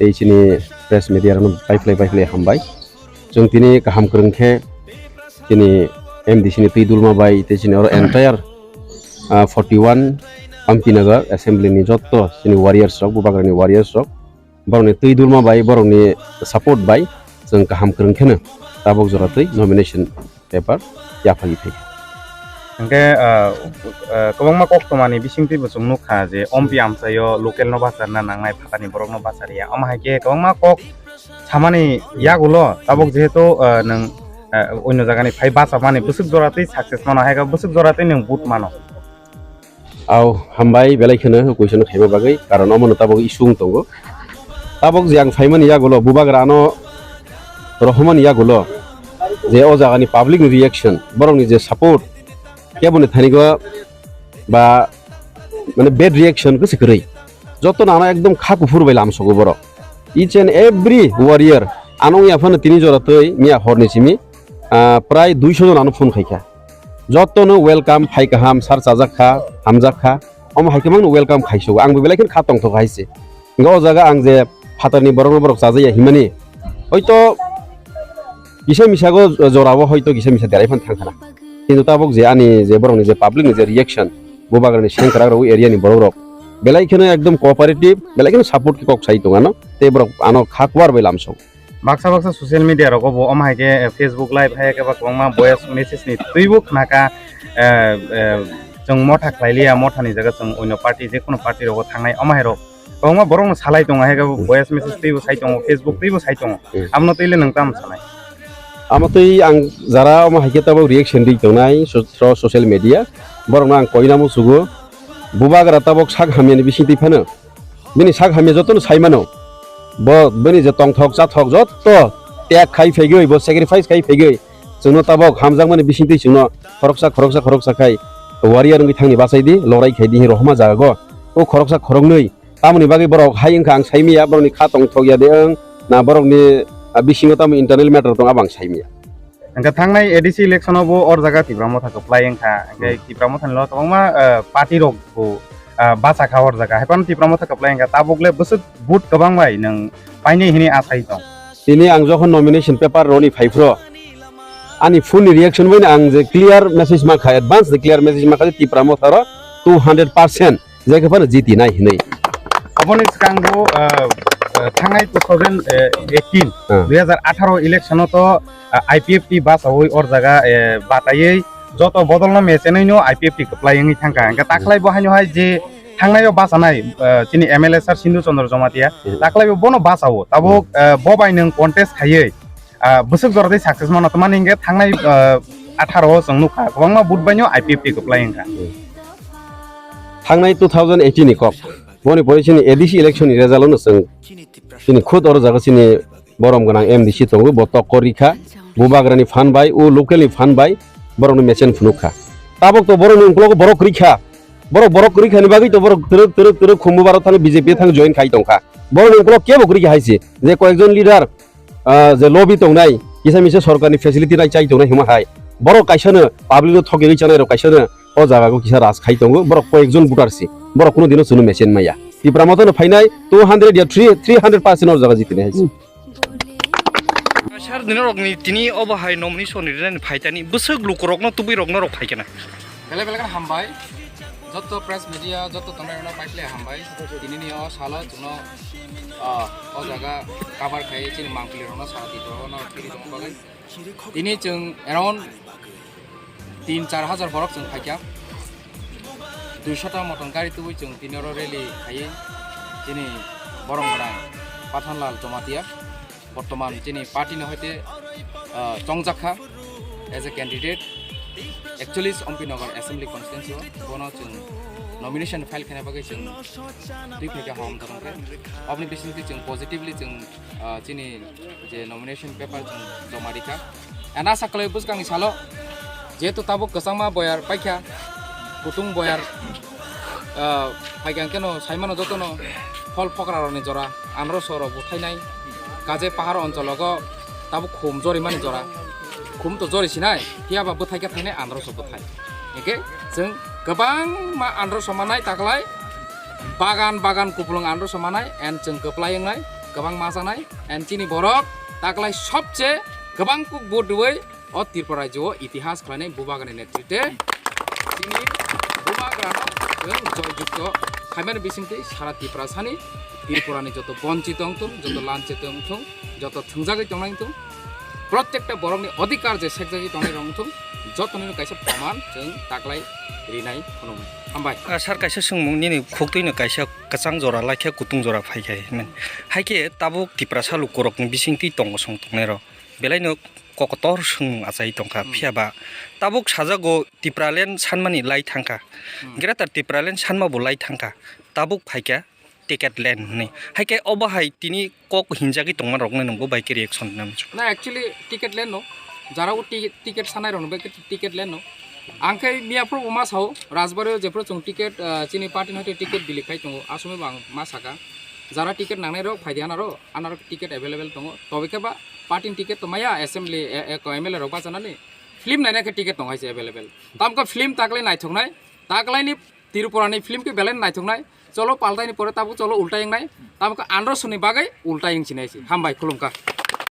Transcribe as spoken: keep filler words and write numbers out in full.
tei chini press media rokno baiphlai baiphlai hambai. Chwng tini kaham kwrwng khe chini M D C ni twi dulma bai tei chini oro entire, ah, forty one Ampi Nagar assembly ni jotto chini warriors rok, Bubagrani warriors rok, borokni twi dulma bai, borokni support bai chwng kaham kwrwng kheno tabok jora twi nomination paper yaphagwi phaikha. Hwnkhe, ah, ah, kwbangma koktwmani bisingtwibo chwng nukha je Ompi amchaio local no bacharna nangnai, phatarni borokno bacharya. Omo hai khe kwbangma kok samani yagulo tabok jehetu, ah, nwng, ah, onyo jagani phai bachamani bwswk jora twi success mano, hai khe bwswk jora twi nwng vote mano. Au, hambai belai kheno question khaima bagwi, karon omono tabok issue wng tongo. Tabok je ang phaimani yagulo, Bubagra ano rohormani yagulo, je o jagani public ni reaction, borokni je support, keboni thanigo ba mane bad reaction kwswi kwrwi. Jotono ano ekdom kha kuphur bai lamsogo borok. Each and every warrior ano wngya phano tini jora twi miya horni simi, ah, prai duiso jon ano phone khaikha. Jotono welcome, phai kaham, sar chajak kha, hamjak kha. Omo hai khe mangno welcome khaisu. Ang bo belai kheno kha tongthok hai se. Hingke o jaga ang je phatarni borokno borok chajaya himani. Hoito kisa misago jorabo hoito kisa misa derai phan thang khana. Kintu tabok je ani je borokni je public ni je reaction, Bubagrani sengkrak rok area ni borok rok belai kheno ekdom cooperative, belai kheno support khe kok sai tong ano. Tei borok ano kha kuar bai lamsok. Baksa baksa social media rogo bo omo hai khe, eh, Facebook live hai khe ba kwbangma voice message ni twibo khnaka, eh, eh, chwng motha khlai liya, motha ni jaga chwng onyo party, je kono party rogo thangnai omo hai rok kwbangma borok no salai tongo, hai khe bo voice message twibo sai tongo, Facebook twibo sai tongo. Hmm. Abono twi le nwng tamo sanai? Amo twi ang jara omo hai khe tabok reaction ri tongnai so-, so-, social media, borok no ang koina musugo, Bubagra tabok sak hamya ni bising twi phano. Bini sak hamya jotono sai mano. Bo bini je tongthok chathok jotto tag khai phaigwi, bo sacrifice khai phaigwi, chwngno tabok hamjakmani bisingtwi chwngno khoroksa, khoroksa, khoroksa khai warrior wngwi thangni bachai di, lorai khai di, hinwi rohorma jaga go. O khoroksa khoroknwi tamoni bagwi borok hai wngkha ang saimiya, borokni kha tongthok ya de wng na, borokni, ah, bisingo tamo internal matter tong abo ang saimiya. Hingke thangnai A D C election o bo or jaga Tipra Motha kwplai wngkha. Hingke Hmm. Tipra Motha ni lo kwbangma, eh, party rok bo, eh, bacha kha or jaga. Hai phano Tipra Motha kwplai wngkha. Tabuk le bwswk vote kwbang bai nwng painai hinwi asai tong? Tini ang jokhon nomination paper roni phai phro, ani phone ni reaction bai ang je clear message ma kha, advance je clear message ma kha je Tipra Motha ro two hundred percent. Jai khe phano jiti nai hinwi. Aboni swkang bo, ah, ah, thangnai two thousand eighteen, Hmm. dui hazar atharo election o to, ah, I P F T bachawi or jaga, eh, bataiwi joto bodol no mechenwi no I P F T kwplai wngwi thangkha. Hingkhe takhwlai bo haino hai je thangnai o bachanai, ah, chini M L A sir Sindhu Chandra Jamatia, Hmm. takhwlai bo bono bachao. Tabuk, Hmm. ah, bo bai nwng contest khaiwi, ah, bwswk jora tei success mano, tamani hingke thangnai, ah, atharo o chwng nukha, kwbangma vote bai no I P F T kwplai wngkha. Thangnai two thousand eighteen ni kok, boni pore chini A D C election ni result no chwng chini khud oro jaga chini borom gwnang M D C tongo, bo tokko rikha, Bubagrani phan bai, o local ni phan bai, borok no mechen phunuk kha. Tabok to borok ni uklogo borok rikha, borok, borok rikha ni bagwi to borok twrwk, twrwk, twrwk khumbu barok thani B J P thang join khai tongkha. Borok ni uklok kebo rikha hai se, je koyekjon leader, ah, je lobby tongnai, kisa misa sorkarni facility nai chai tongnai hwnma hai, borok kaisano public no thokgwi chanai rok kaisano o jaga o kisa raj khai tongo, borok koyekjon voter se, borok kuno dino chwngno mechenmaya. Tipra Motha no phainai two hundred ya three, three hundred percent o jaga jitinai hai se. Sir, dino rokni tini obo hai nomination ni rani phaitani bwswk lukurokno tubui rokno rok phaikena. Belai belai kheno hambai. Jotto press media, jotto tongnai rokno paiphle hambai. Tini ni o salo chwngno, ah, o jaga cover khai chini mangpili rokno sara di to no phiri tongma bagwi. Tini chwng around tin char hajar borok chwng phaikha. Duisho ta moton gari tubui chwng tini oro rally khaiwi chini borom gwnang Pathanlal Jamatia. Bortoman chini party ni hoite, ah, chongjak kha as a candidate, actually Ompi Nagar Assembly Constituency o, bono chwng nomination file khaina bagwi chwng twi phaikha hom dorong khe. Oboni bisingtwi chwng positively chwng, ah, chini je nomination paper chwng joma rikha. And asa khlai bwskangni salo jehetu tabuk kwchangma boyar paikha, kutung boyar, ah, phaikha hwnkhe no saimano jotono phol phokra rokni jora, anroso rok buthainai, kaje pahar onchologo tabuk khum jorimani jora, khum to jori sinai, phiya ba bwthai khe thainai anroso bwthai. Hwnkhe chwng kwbangma anroso manai taklai, bagan bagan kupulung anroso manai, and chwng kwplai wngnai. kwbang ma chanai, and chini borok taklai sobche kwbang kuk vote rwui o Tripura rajyo o itihas khlainai Bubagrani netrite chini Bubagrano chwng joyjukto khaimani bisingtwi sara Tiprasani, Tripurani joto bonchito wngthung, joto lanchito wngthung, joto thwngjagwi tongnai wngthung, protekta borokni odhikar je sekjagwi tongnai rok wngthung, jotonino kaisa proman chwng taklai rinai phunuknai. Hambai. Ah, sir, kaisa swngmung nini khuktwino kaisa kwchang jora laikha, kutung jora phaikha hinwi. Haikhe tabuk Tiprasa lukurokni bisingtwi tongo song tongnairok. Belaino kokotor swngmung achai tongkha. Hmm. Phiya ba tabuk sajago Tipraland sanmani lai thangkha. Hmm. Greater Tipraland sanma bo lai thangkha. Tabuk phaikha Ticket Land hinwi. Haikhe obo hai tini kok hinjagwi tongma rokno nwng bo bai khe reaction nang. Na, actually Ticket Land no. Jara o ti-, ticket sanai rokno bai khe Ticket Land no. Ang khe miya phuru bo ma sao, Rajbari o jephuru chwng ticket, ah, chini party ni hoite ticket bili khai tongo, asomoi bo ang ma saka. Jara ticket nangnai rok phai di anaro, anaro ticket available tongo. Tobe khe ba party ni ticket tong maya, assembly, e, e, ko M L A rok bachanani film naina khe ticket tong hai se available. Tamkhe film taklai naithoknai, taklai ni Tripura ni film khe belai naithoknai. Cholo paltai ni pore tabuk cholo ultai wngnai, tamkhe andro soni bagwi ultai wng sinai se. Hambai, khulumkha.